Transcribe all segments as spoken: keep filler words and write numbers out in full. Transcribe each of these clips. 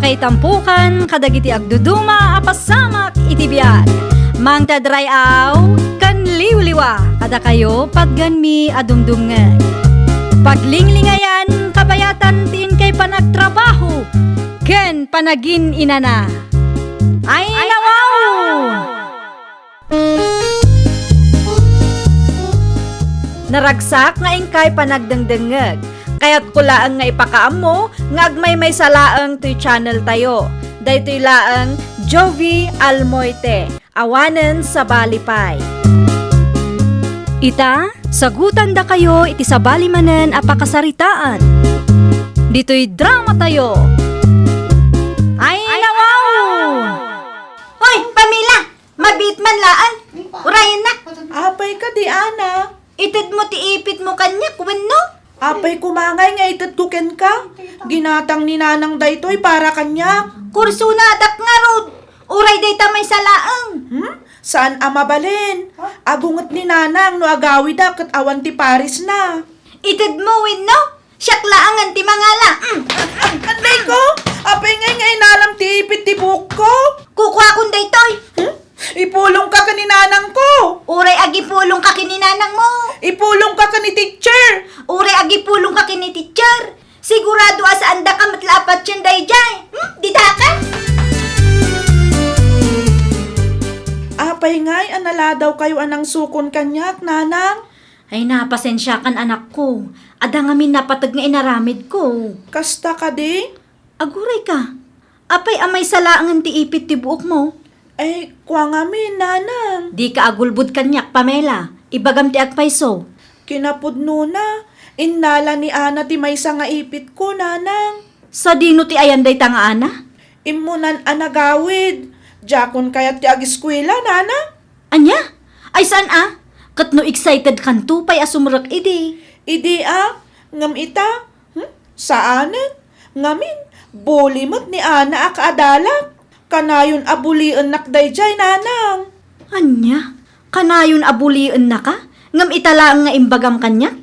Ay tampukan kadagiti agduduma a pasamak iti biag. Mangted ray-aw ken liwliwa kadakayo patgenmi a dumdumngeg. Paglinglingayan kabayatan ti inkay panagtrabaho ken panagin-inana. Ay, nawaw! Naragsak nga inkay panagdengdengngeg. Kayatko laeng nga ipakaammo nga agmaymaysa laeng toy channel tayo. Daytoy laeng Jovie Almoite, awanen sabali pay. Ita, sagutandakayo iti sabali manen a pakasaritaan. Ditoy drama tayo. Ay, nawaw! Hoy, Pamela! Mabiit man laeng. Urayennak. Apay kadi, Ana? Itedmo ti ipitmo kaniak wenno? Apay koma ngay nga itedko kenka? Ginatang ni Nanang daytoy para kaniak. Kursonadak ngarud. Uray dayta maysa laeng. Hmm? Saan a mabalin? Agunget ni Nanang no agawidak ket awan ti parisna. Itedmo wenno? Siak laengen ti mangala. Mm. Anday ko, apay ngay nga inalam ti ipit ti buokko? Kukuakon daytoy. Hmm? Ipulongka ken ni Nanangko. Uray agipulongka ken ni Nanangmo. Ipulongka ken ni teacher. Uray agipulongka ken ni teacher. Sigurado a saandaka met la a patien daydiay. Hmm? Dita ka? Apay ngay a naladawkayo a nangsukon kaniak, Nanang? Ay, na, pasensiakan, anakko. Adda ngamin napateg nga inaramidko. Kasta kadi? Agurayka. Apay a maysa laengen ti ipit ti buokmo? Ay, kua ngamin, Nanang. Dika agulbod kaniak, Pamela. Ibagam ti agpayso. Kinapudnona, innala ni Ana ti maysa nga ipitko, Nanang. Sadino ti ayan dayta nga Ana? Immunan a nagawid. Diakon kayat ti agiskuela, Nanang. Ania? Ay, saan a? Ket no excited kanto pay a sumrek idi? Idi a? Ngem ita? Hmm? Saanen? Ngamin, buli met ni Ana a kaadalak. Kanayon a buliennak daydiay, Nanang. Ania? Kanayon a buliennaka? Ngem ita laeng nga imbagam kaniak?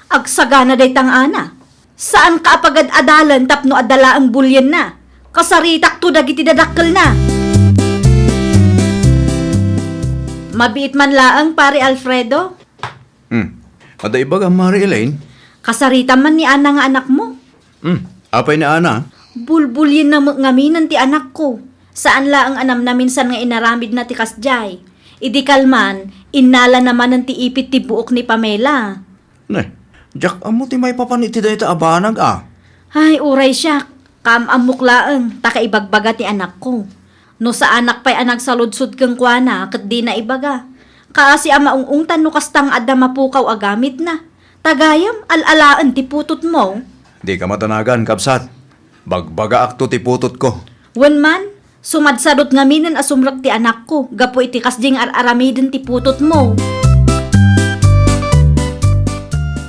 Agsagana dayta nga Ana. Saanka a pagad-adalan tapno adda laeng bulienna. Kasaritakto dagiti dadakkelna. Mabiit man laeng, Pare Alfredo. Hmm. Adda ibagam, Mari Elaine? Kasaritam man ni Ana nga anakmo. Hmm. Apay ni Ana? Bulbulienna met ngaminen ti anakko. Saan laeng a namnaminsan nga inaramidna ti kasdiay. Idi kalman, innalana manen ti ipit ti buok ni Pamela. Ne, diak ammo ti maipapan iti dayta a banag a. Ay, uray siak, kaam-ammok laeng ta kaibagbaga ti anakko. No saanak pay a nagsaludsod kenkuana ket dina ibaga. Kaasi a maung-ungtan no kasta nga adda mapukaw a gamitna. Ta gayam, al-alaen ti putotmo. Dika matanagan, kabsat. Bagbagaakto ti putotko. Wen man, sumadsadot ngaminen a sumrek ti anakko gapu iti kasdi nga ar-aramiden ti putotmo.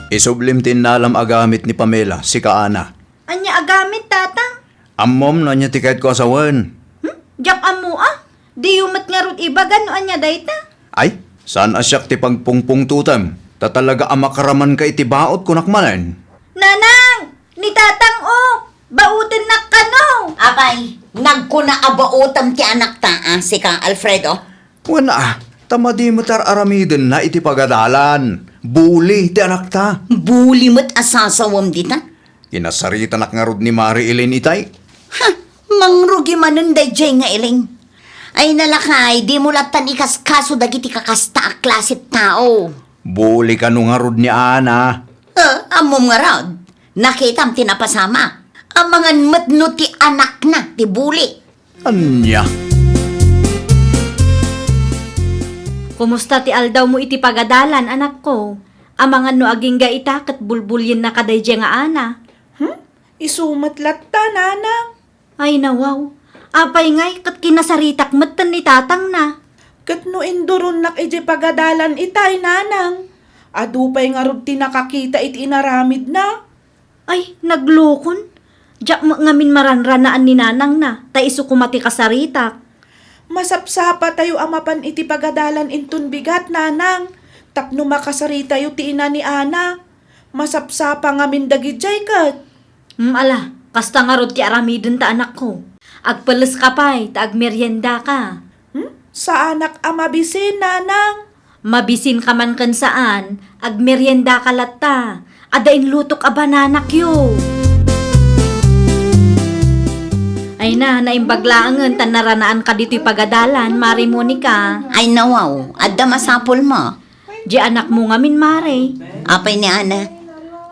Isublim ti innalam a gamit ni Pamela, sika Ana. Ania a gamit, Tatang? Ammom no ania ti kayatko a sawen. Hmm? Diak ammo a. Diyo met ngarud ibaga no ania dayta. Ay, saan a siak ti pagpungpungtotem, ta talaga a makaramanka iti baot kunak manen. Nanang! Ni Tatang, o! Baotennak kano! Apay, nagkuna a baotem ti anakta, a, sika, Alfredo? Wen a, ta madi met ar-aramidenna iti pagadalan. Buli ti anakta. Buli met a sasawem dita? Kinasaritanak ngarud ni Mari Elaine itay. Ha! Mangrugi manen daydiay nga Elaine. Ay nalakay, dimo lattan ikaskaso dagiti kakasta a klase tao. Buli kano ngarud ni Ana. Eh, ammom ngarud, nakitam ti napasamak. Amangan met no ti anakna ti buli. Ania? Kumusta ti aldawmo iti pagadalan, anakko? Amangan no agingga ita ket bulbuliennaka daydiay nga Ana. Hmm? Isu met latta, Nanang. Ay, nawaw. Apay ngay ket kinasaritak metten ni tatangna. Ket no induronnak idiay pagadalan itay, Nanang, adu pay ngarud ti nakakita iti inaramidna. Ay, naglukon. Diak met ngamin maranranaan ni nanangna, ta isu koma ti kasaritak. Masapsapatayo a mapan iti pagadalan inton bigat, Nanang, tapno makasaritayo ti ina ni Ana. Masapsapa ngamin dagidiay ket. Hmm, ala, kasta ngarud ti aramidenta, anakko. Agpeleska pay ta agmeriendaka. Hmm? Saanak a mabisin, nanang. Mabisinka man ken saan, agmeriendaka latta. Adda inlutok a bananakyo. Ay na, naimbag laengen ta naranaanka ditoy pagadalan, Mari Monica. Ay nawaw, adda masapulmo. Di anakmo ngamin, Mare. Apay ni Ana?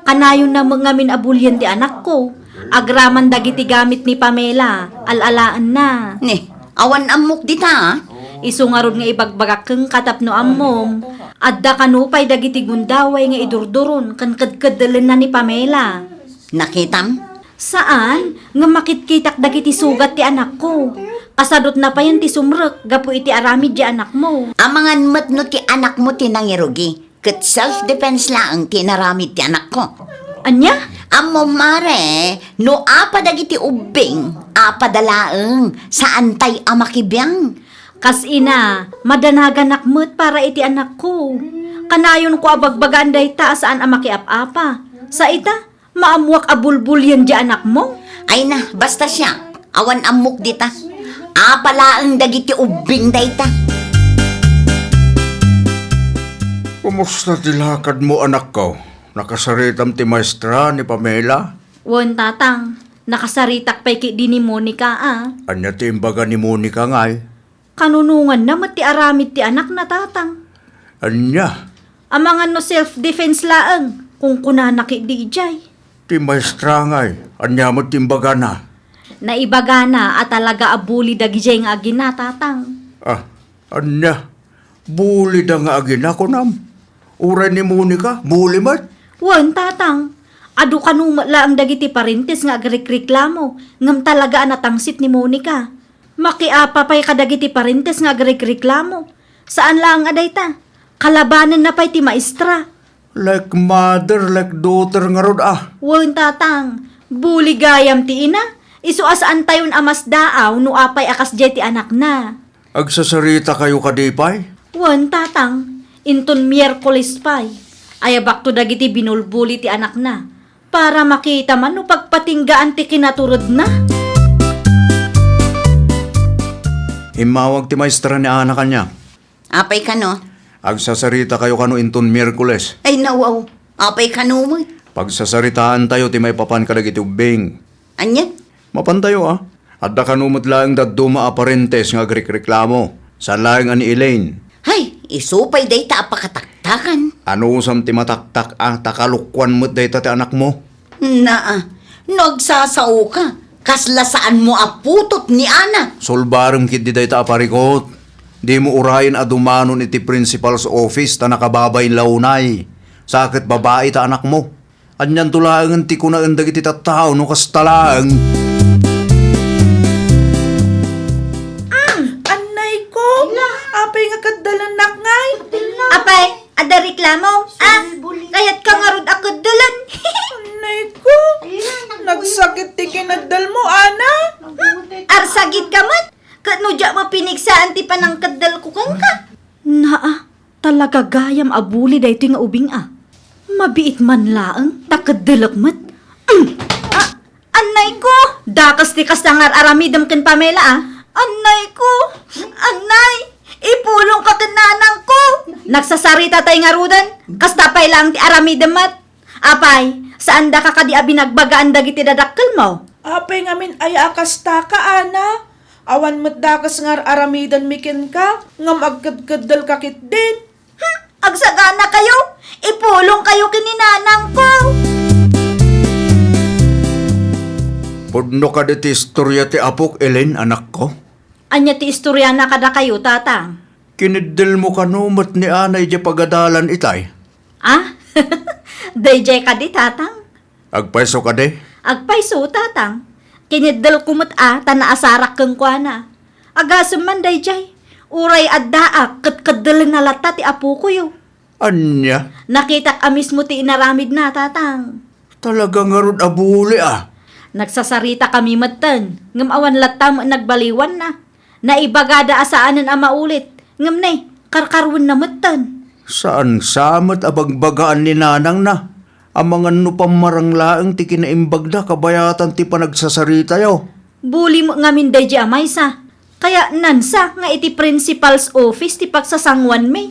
Kanayon na met ngamin a bulien ti anakko. Agraman dagiti gamit ni Pamela, al-alaenna. Ni, awan ammok dita, a? Isu ngarud nga ibagbagak kenka tapno ammom. Adda kano pay dagiti gundaway nga idurduron ken kedkedelenna ni Pamela. Nakitam? Saan, ngem makitkitak dagiti sugat ti anakko. Kasadutna payen ti sumrek gapu iti aramid ti anakmo. Amangan met no ti anakmo ti nangirugi, ket self-defense laeng ti inaramid ti anakko. Ania? Ammom, Mare, no apa dagiti ubbing, apa da laeng, saantay a makibiang. Kas ina, madanaganak met para iti anakko. Kanayonko a bagbagaan dayta a saan a makiap-apa. Sa ita, maammoak a bulbulien di anakmo? Ay na, basta siak, awan ammok dita. Apa laeng dagiti ubbing dayta. Kumusta ti lakadmo, anakko? Nakasaritam ti maestra ni Pamela? Wen, tatang. Nakasaritak pay ketdi ni Monica, a. Ania ti imbaga ni Monica, ngay? Kanunonganna met ti aramid ti anakna, tatang. Ania? Amangan no self-defense laeng, kunkunana ketdi idiay. Ti maestra ngay, ania met ti imbagana? Naibagana a talaga a bully dagidiay nga agina, tatang. Ah, ania? Bully da nga agina, kunam? Uray ni Monica, bully met? Wen, tatang. Adu kano met laeng dagiti parentes nga agrekreklamo, ngem talaga a natangsit ni Monica. Makiapa pay kadagiti parentes nga agrekreklamo. Saan laeng a dayta. Kalabanenna pay ti maestra. Like mother, like daughter ngarud, a. Wen, tatang. Bully gayam ti ina. Isu a saantayon a masdaaw no apay a kasdiay ti anakna. Agsasaritakayo kadi pay? Wen, tatang. Inton Miyerkules pay, ayabakto dagiti binulbuli ti anakna para makita man no pagpatinggaan ti kinaturedna. Immawag ti maestra ni Ana kaniak. Apay kano? Agsasaritakayo kano inton Miyerkules. Ay, nawaw. Apay kano met? Pagsasaritaantayo ti maipapan kadagiti ubbing. Ania? Mapantayo, a. Adda kano met laeng dadduma a parentes nga agrekreklamo. Saan laeng a ni Elaine. Hay, isu pay dayta a pakataktakan. Anusam ti mataktak, a, ta kalokuan met dayta ti anakmo. Naa, no agsasaoka, kasla saanmo a putot ni Ana. Sulbarem ketdi dayta a parikut. Dimo urayen a dumanon iti principal's office ta nakababain la unay. Sa ket babai ta anakmo. Anianto laengen ti kunaen dagiti tattao no kasta laeng? Mm, annay ko! Apay nga keddelennak ngay? Apay, adda reklamo? Ah, kayat ka ngarud a keddelen? Annay ko! Nagsakit ti kineddel mo, Ana? Arsagit ka met? Ket no diak mapinegsaan ti panangkeddel ko kenka? Naa, talaga gayam a bully daytoy nga ubing a. Mabiit man laeng, ta keddelek met. Mm. Ah, annay ko! Dakes ti kasta nga ar-aramidem ken Pamela a. Annay ko! Annay! Ipulong ka ken nanang ko! Nagsasarita tay ngaruden, kasta pay laeng ti aramidem met. Apay, saan daka kadi a binagbagaan dagiti dadakkelmo? Apay ngamin aya a kasta ka, Ana? Awan met dakes nga ar-aramidenmi kenka, ngem agkedkeddel ka ketdin. Hmm, agsagana kayo! Ipulong kayo ken ni nanang ko! Pudno kadi ti istoria ti apok, Elaine, anakko? Ania ti istoriana kadakayo, tatang? Kineddel mo kano met ni Ana idiay pagadalan itay? Ah? Daydiay kadi, tatang? Agpayso kadi? Agpayso, tatang. Kineddel ko met a ta naasarak kenkuana. Agasem man daydiay. Uray addaak ket keddelenna latta ti apokoyo. Ania? Nakitak a mismo ti inaramidna, tatang. Talaga ngarud a bully a. Nagsasarita kami metten, ngem awan latta met nagbaliwanna. Naibagada a saanen a maulit, ngem ne, karkaruenna metten. Saan sa met a bagbagaan ni nanangna? Amangan no pammarang laeng ti kinaimbagda kabayatan ti panagsasaritayo. Buli met ngamin daydi a maysa. Kayatnansa nga iti principal's office ti pagsasanguanmi.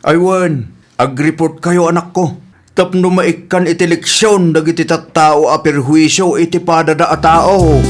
Ay wen, agreport kayo, anakko. Tapno maikkan iti leksion dagiti tattao a perhuisio iti padada a tao.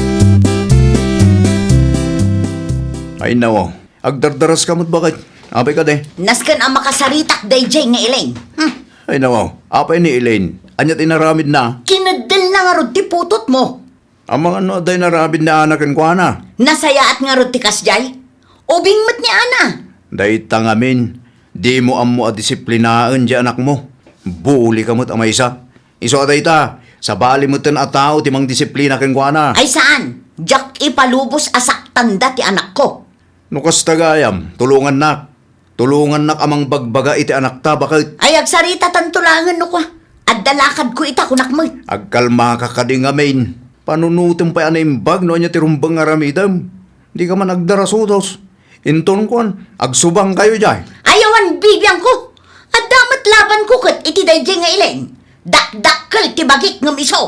Ay nawaw, agdardaras ka met, baket. Apay kadi? Nasken a makasaritak daydiay nga Elaine. Hmm. Ay nawaw, apay ni Elaine? Ania ti inaramidna? Kineddel na ngarud ti putotmo. Amangan no adda inaramid ni Ana kenkuana. Nasayaat ngarud ti kasdiay. Ubing met ni Ana. Dayta ngamin, dimo ammo a disiplinaen diay anakmo. Buli ka met a maysa. Isu a dayta, sabali metten a tao ti mangdisiplina kenkuana. Ay saan, diak ipalubos a saktanda ti anakko. No kasta gayam, tulongannak. Tulongannak a mangbagbaga iti anakta, baket. Ay, agsaritatanto laengen no kua. Adda lakadko ita, kunak met. Agkalmaka kadi ngamin. Panunotem pay a naimbag no ania ti rumbeng nga aramidem. Dika man agdarasudos. Inton kuan, agsubangkayo diay. Ay, awan bibiangko. Adda met labanko ket iti daydiay nga Elaine. Dakdakkel ti bagik ngem isu.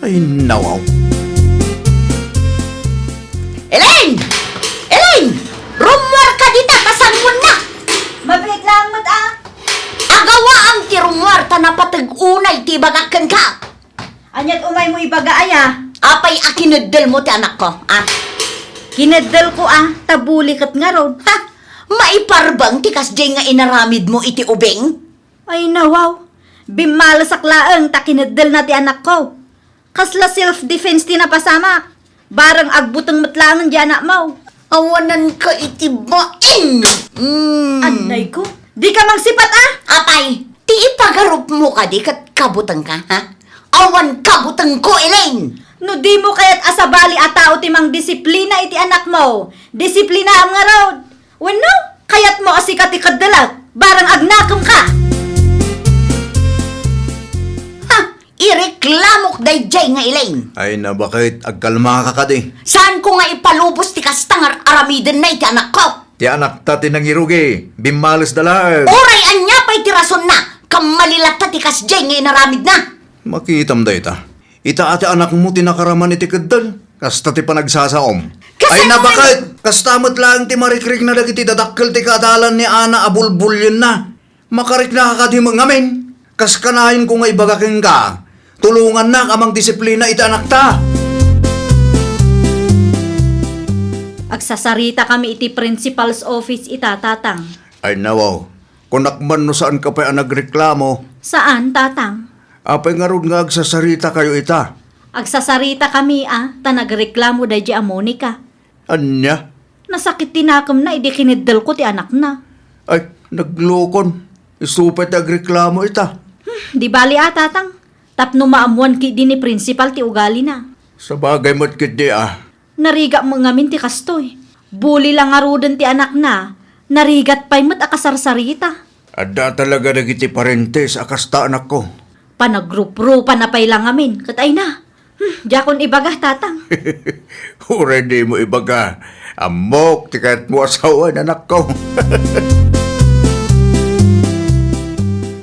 Ay, nawaw. Elaine! Elaine! Rummuar ka dita, ta sanguannak! Mabiit laeng met, a. Agawaam ti rummuar ta napateg unay ti ibagak kenka. Aniat umaymo ibaga, aya? Apay a kineddel mo ti anakko, a? Kineddel ko, a, ta buli ket ngarud. Ha? Maiparbeng ti kasdiay nga inaramid mo iti ubing? Ay, nawaw. Bimmalesak laeng ta kineddelna ti anakko. Kasla self-defense ti napasamak. Barang agbuteng met laengen diay anakmo. Awananka iti bain! Mm. Annayko, dika mangsipat, a? Apay, ti ipagarupmo kadi ket kabutengka, ha? Awan kabutengko, Elaine! No dimo kayat a sabali a tao ti mangdisiplina iti anakmo, disiplinaam ngarud. Wenno, kayatmo a sika ti keddelek, barang agnakemka? Ha! Ireklamok daydiay nga Elaine. Ay, nabaket, agkalmaka kadi. Saanko nga ipalubos ti kasta nga ar-aramidenna iti anakko? Ti anakta ti nangirugi, bimmalesda laeng. Uray ania pay ti rasonna, kammali latta ti kasdiay nga inaramidna. Makitam dayta. Ita a ti anakmo ti nakaraman iti keddel. Kasta ti panagsasaom. Kasano? Ay, nabaket! Kasta met laeng ti marikrikna dagiti dadakkel ti kaadalan ni Ana a bulbulienna. Makariknaka kadi met ngamin. Kas kanayon ko nga ibaga kenka, tulongannak a mangdisiplina iti anakta. Agsasaritakami iti principal's office ita, Tatang. Ay, nawaw. Kunak man no saanka pay a nagreklamo. Saan, Tatang. Apay ngarud nga agsasaritakayo ita? Agsasaritakami a ta nagreklamo daydi a Monica. Ania? Nasakit ti nakemna idi kineddelko ti anakna. Ay, naglukon. Isu pay ti agreklamo ita. Hmm, di bali a, Tatang. Tapno maammuan ketdi ni principal ti ugalina. Sabagay met ketdi a. Narigat met ngamin ti kastoy. Buli la ngaruden ti anakna, narigat pay met a kasarsarita. Adda talaga dagiti parentes a kasta, anakko. Panagruprupa na pay la ngamin, ket ay na. Hmm, diakon ibaga, Tatang. Uray dimo ibaga. Ammok ti kayatmo a sawen, anakko.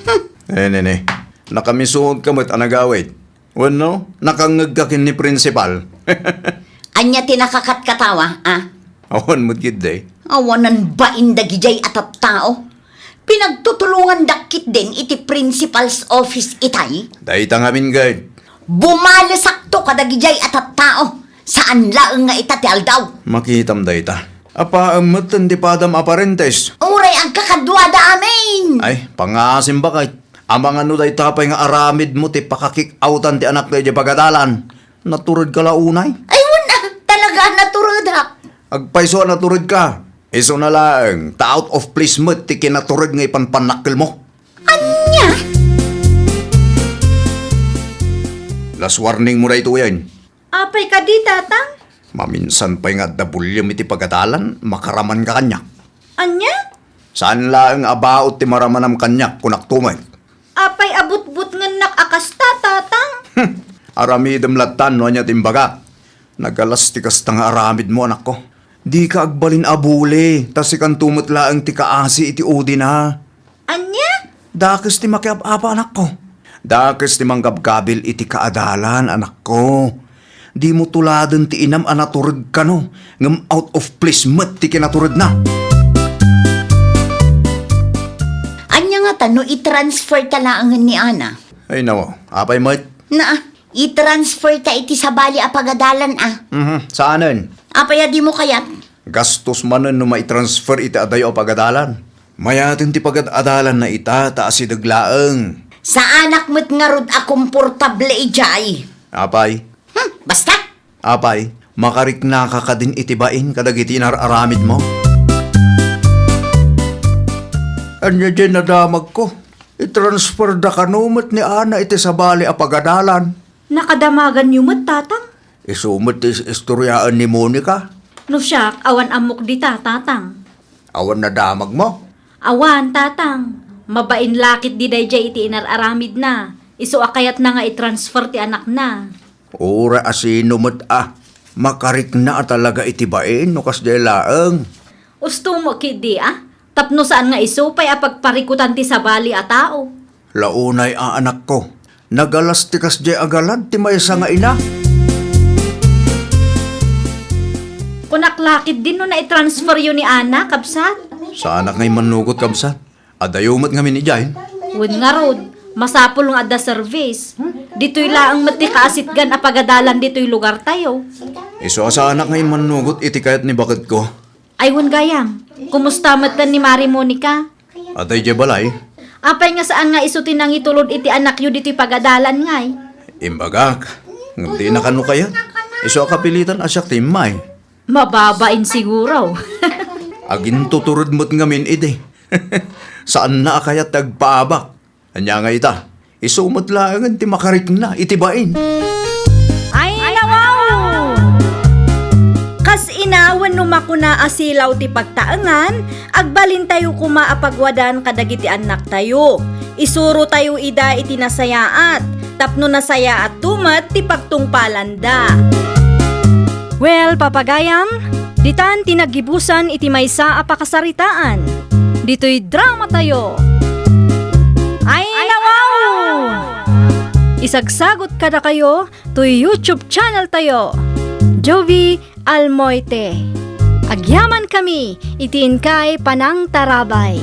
Hmm. Eh, nene, nakamisuot ka met a nagawid. Wenno, nakangngegka ken ni principal? Ania ti nakakatkatawa, a? Awan met ketdi. Awanan bain dagidiay a tattao. Pinagtutulongandak ketdin iti principal's office itay. Dayta ngamin, gayud. Bumalesakto kadagidiay a tattao. Saan laeng nga ita ti aldaw. Makitam dayta. Apaem metten ti padam a parentes. Uray agkakaduada amin. Ay, pangaasim baket. Amangan no dayta pay nga aramidmo ti pakakik-outan ti anakta idiay pagadalan. Naturedka la unay? Ay, wen a, talaga, naturedak. Agpayso a naturedka. Isuna laeng, ta out of place met ti kinatured nga ipanpannakkelmo. Ania? Last warning mo daytoyen. Apay kadi, Tatang? Maminsan pay nga adda buliem iti pagadalan, makaramanka kaniak. Ania? Saan laeng a baut ti maramanam kaniak, kunakto met. Apay a butbutngennak a kasta, Tatang? Hmm. Aramidem lattan no ania ti imbagak. Nagalas ti kasta nga aramidmo, anakko. Dika agbalin a buli, ta sikanto met laeng ti kaasi iti udina. Ania? Dakes ti makiap-apa, anakko. Dakes ti mangkabkabil iti kaadalan, anakko. Dimo tuladen ti inam a natured kano, ngem out of place met ti kinaturedna. Ania ngata no i-transfer ta laengen ni Ana? Ay, nawa. Apay met? Naa, i-transfer ta iti sabali a pagadalan a. Mhm, saanen? Apay a dimo kayat? Gastos manen no mai-transfer iti adayo a pagadalan. Mayaten ti pagad-adalanna ita, ta asideg laeng. Saanak met ngarud a komportable idiay. Apay? Hmm, basta! Apay, makariknaka kadin iti bain kadagiti inar-aramidmo? Ania diay nadamagko? I-transfer da kano met ni Ana iti sabali a pagadalan. Nakadamaganyo met, Tatang? Isu met ti is-istoriaen ni Monica. No siak, awan ammok dita, Tatang. Awan nadamagmo? Awan, Tatang. Mabain la ketdi daydiay iti inar-aramidna. Isu a kayatna nga i-transfer ti anakna. Uray a sino met a, makarikna a talaga iti bain no kasdiay laeng. Usto mo ketdi a, tapno saan nga isu pay a pagparikutan ti sabali a tao. Launay a anakko, nagalas ti kasdiay a galad ti maysa nga ina. Kunak la ketdin no nai-transferyo ni Ana, kabsat? Saanak nga immanugot, kabsat. Adayo met ngamin idiay. Wen ngarud, masapul nga adda service. Ditoy laeng met ti kaasitgan a pagadalan ditoy lugartayo. Isu a saanak nga immanugot iti kayat ni baketko. Ay wen gayam, kumusta metten ni Mari Monica? Adda idiay balay. Apay nga saan nga isu ti nangitulod iti anakyo ditoy pagadalan ngay? Imbagak, ngem dina kano kayat. Isu a kapilitan a siak ti immay. Mababain siguro. Agintutured met ngamin idi. Saanna a kayat ti agpaabak. Ania nga ita, isu met laengen ti makarikna iti bain. Ay, nawaw! Kas ina wenno makuna a silaw ti pagtaengan, agbalintayo koma a pagwadan kadagiti annaktayo. Isurotayo ida iti nasayaat, tapno nasayaatto met ti pagtungpalanda. Well, papagayam, ditan ti naggibusan iti maysa a pakasaritaan. Ditoy dramatayo. Ay, nawaw! Isagsagot kadakayo toy YouTube channeltayo, Jovie Almoite. Agyamankami iti inkay panangtarabay.